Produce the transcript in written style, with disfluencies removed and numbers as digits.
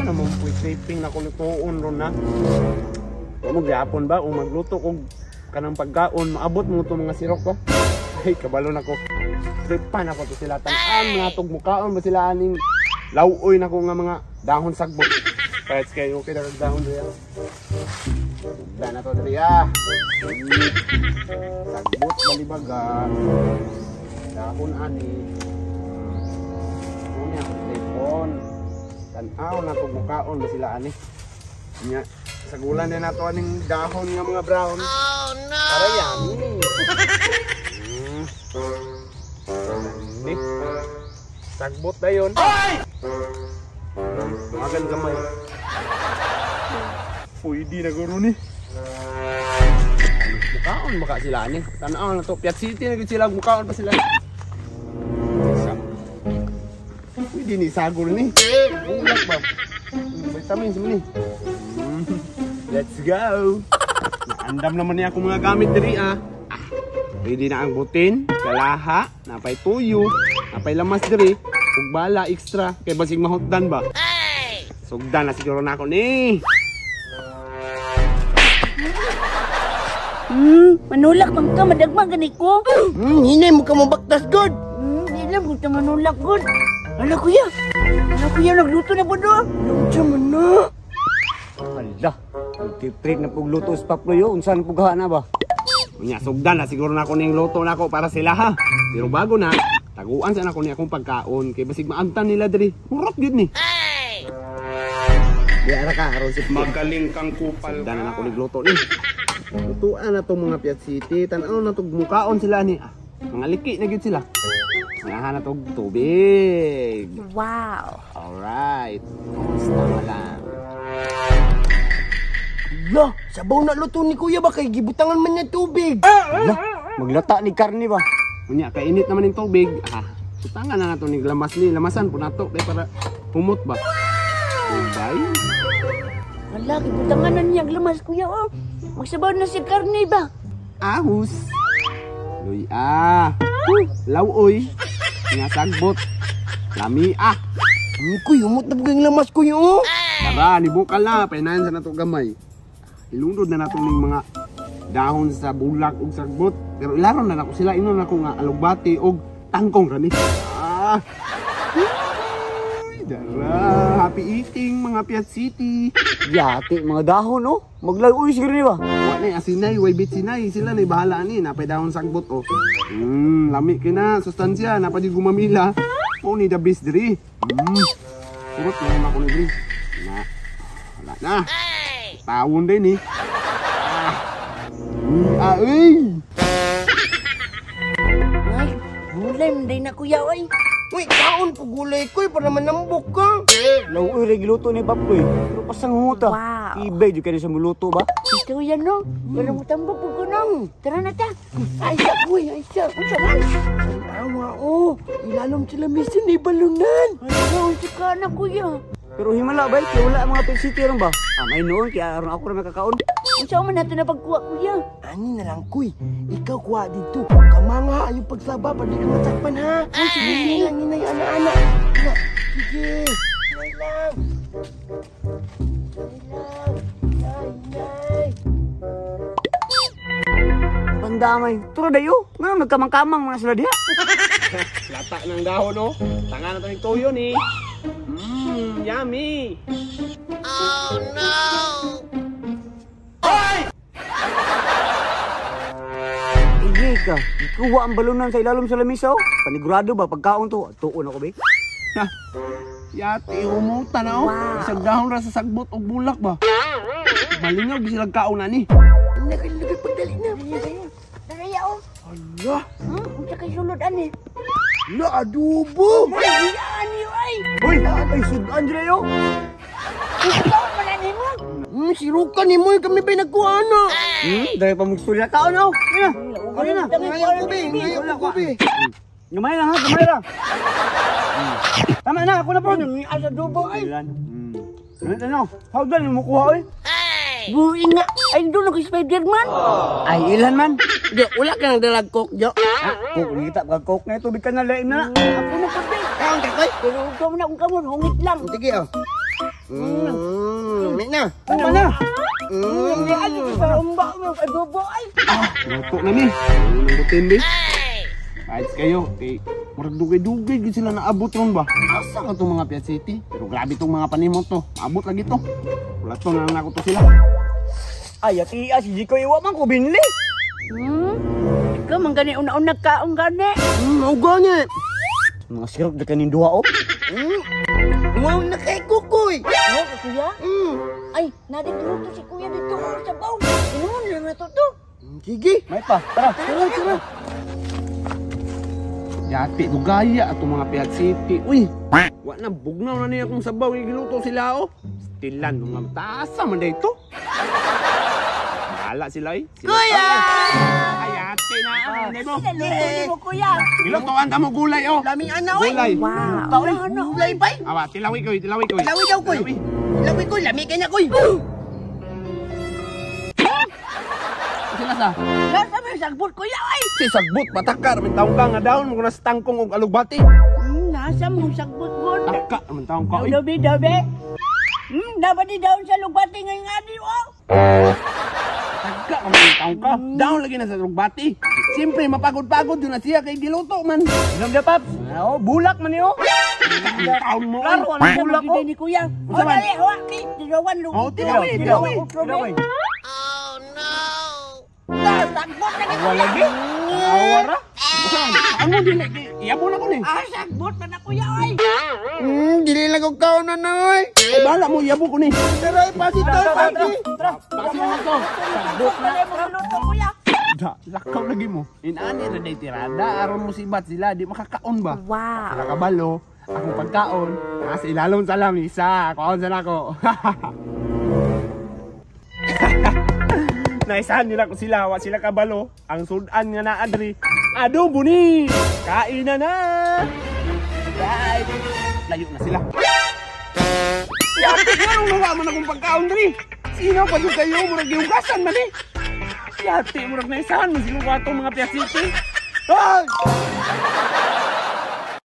Naman po'y tripping na kulutuon ron na. Wa mo gyapon ba kung magluto kog kanang pagkaon, maabot mo to mga sirok ba? Ay, kabalo na ko. Tripan ako to sila tan-an, mga tug mukaon ba sila aning lawoy na ko nga mga dahon sagbot. Kahit kayo okay na kag dahon diya. Sugdan na to diri ah. Sagbot balibaga. Dahon ani. Unya tripon. Tan-aw na tug mukaon ba sila ani. Nya sagulan na nato aning dahon nga mga brown. Oh no! Para yummy. Ni. Sagbot na yun. Magan gamay. Pwede na guro ni. Mukaon maka sila ani. Tanaw na to. Piat City na gid sila, mukaon pa sila. Isa. Pwede ni sagol ni. Bulak ba? Vitamins man ni. Let's go. Naandam naman niya akong mga gamit diri ah. Pwede na ang butin, kalaha, napay tuyo, napay lamas diri, ug bala extra kay basig mahutdan ba. Sugdan na siguro na ako ni. Manulak man ka, madagmag gani ko. Hinay mo ka mabaktas god. Di lang kung manulak god. Ala kuya, nagluto na po do. Unsa man na? Ala, nagtitreat na pugluto sa Paploy, unsa na pugha na ba? Unya sugdan na siguro na ako ning luto na ako para sila ha. Pero bago na, taguan sa nako ni akong pagkaon kay basig maamtan nila diri. Hurot gyud ni. Di ara ka aron si Magaling kang kupal. Sugdan na nako ning luto ni. Lutuan na tong mga Piat City, tan-aw na tog mukaon sila ni. Ah, mga liki na gyud sila. Ngahan na tog tubig. Wow. Alright. Kumusta lang. La, sabaw na luto ni kuya ba kay gibutangan man niya tubig. Ala, maglata ni karne ba? Unya kainit naman yung tubig. Ah, butangan na nato ning lamas ni, lamasan po nato kay para humot ba. Bye. Ala, gibutangan na niya ang lamas kuya oh. Magsabaw na si karne ba? Ahus. Luy ah. Lawoy. Nga sagbot. Lami ah. Kuy, humot na pugay lamas kuya oh. Tara, nibukal na painayan sa nato gamay. Ilunod na nato ning mga dahon sa bulak ug sagbot. Pero ilaron na nako sila, inon nako nga alugbati og tangkong rani. Ah. Uy, dara, happy eating mga Piat City. Yati mga dahon oh. Maglaoy siguro ni ba? Wa na asinay, way bit sinay, sila na bahala ni, napay dahon sagbot oh. Lami kay na sustansya, napay di gumamila. Mo ni the best diri. Kurot na ako ni diri. Na. Wala na. Tawon din eh. Ah. Uy! Ay, gulay man day na kuya oy. Uy, kaon po gulay ko para manambok ka. Laoy ra giluto ni Paploy. Pero pasang huta. Wow. Ibay jud kay sa muluto ba? Ito yan no. Para mo tambok po ko no. Tara na ta. Ay sa kuy, ay sa. Unsa man? Awa oh, ilalom sila misa ni balunan. Ala, unsa ka na kuya? Pero himala ba kay wala ang mga Piat City ron ba? Ah, may noon kaya aron ako ra makakaon. Unsa man nato na pagkuha kuya? Ani na lang kuy, ikaw kuha dito. Kamanga ayo pagsaba para di ka matakpan ha. Ay, sige lang inay ana-ana. Na, sige. Inay lang. Inay lang. Inay, inay. Bandamay, turo dayo. Ngano nagkamang-kamang man sila diha? Lata ng dahon oh. Tanga na to yung tuyo ni. Yummy. Oh no! Iye ka, ikuha ang balunan sa ilalom sa lamisa oh. Panigurado ba pagkaon to? Tuon ako be. Ha. Yati humuta na oh. Wow. Isang dahon ra sa sagbot og bulak ba. Malingaw gyud silang kaon ani. Nakalagay pagdali na. Tara ya oh. Ala, Unsa kay sulod ani? la adobo. Ay, ani ay. Hoy, ay sudan diri yo. Ikaw man ani mo. Sirukan ni mo kami pa nagkuha na. Dahil pa magstorya kaon oh. Ayun na. Ayun na. Ngayon ko be, ngayon ko be. Gamay lang ha, gamay lang. Tama na, ako na po. Asa adobo ay. Ilan? Ano ano? How done mo kuha oy? Buing nga. Ay, doon ako Spiderman. Ay, ilan man? Jo, wala ka nang dalag coke, Jo. Ah, coke kita pag coke na tubig ka na laim na. Ako na kape. Kaon ka koy. Pero huwag ka muna kung kamon, hungit lang. Sige oh. May na. Ano na? Ano sa umba mo adobo ay. Luto na ni. Ano nang butindi? Kahit kayo, kay murag dugay-dugay gid sila naabot ron ba? Asa ka tong mga Piat City? Pero grabe tong mga panimot to. Maabot lagi to. Wala to na lang ako to sila. Ay, ati si Jikoy wa man ko binli. Ikaw man gani una-una kaon gani. Mao gani. Mga sirok na kanin duha oh. Wow na kay kukoy. Oh, kuya. Ay, nadito si kuya dito oh, sa baw. Inuon lang na to to. Sige. May pa, tara. Tara, tara. Yati, dugaya atong mga Piat City. Uy, wa na bugnaw na niya kung sabaw giluto sila oh. Stilan mga tasa man dito. Bahala sila eh. Sila Kuya! Ay, ate na. Ano mo? Luto mo kuya. Gilutoan ta mo gulay oh. Laming ana oy. Gulay. Wow. Paoy, gulay bay. Awa, tilawi ko, tilawi ko. Tilawi daw koy. Tilawi koy, lami kay na koy. Sila sa. Nasa may sagbot kuya ay. Si sagbot patakar man taong ka nga daon mo na sa tangkong og alugbati. Nasa mo sagbot gon. Taka man taong ka. Oy. Dobi dobi. Dapat di daon sa lugbati ngayon nga di oh. Taka man taong ka. Daon lagi na sa alugbati. Siyempre mapagod-pagod yun na siya kay giluto man. Inom da paps. Oh, bulak man niyo. Taon mo. Klaro oy. ang bulak ko. Ni kuya. Unsa Oh, man? dali, hawa ki. Tilawan luto. Oh, tilawi, tilawi. Tilawi. Sagbot na ni Awa lagi. Awa ra. Saan? Ang mo dili iyabo na ko ni. Ah, sagbot na na kuya ay. Dili lang ko kaon na oy. Eh bahala mo iyabo ko ni. Tara, ipasitol, pagi. Basi mo to. Sagbot na ni mo luto kuya. Da, lakaw lagi mo. Inani ra day tirada aron musibat sila di makakaon ba. Wow. Sila kabalo, akong pagkaon, nasa ilalom sa lamisa, kaon sa nako. Naisahan nila ko sila, wa sila kabalo. Ang sudan nga na adri. Adobo ni. Kain na na. Right. Layo na sila. Yati nga nung nawa man akong pagkaon diri. Sino pa yung kayo murag gihugasan man eh. Yati murag naisahan man sila atong mga Piat City. Ay!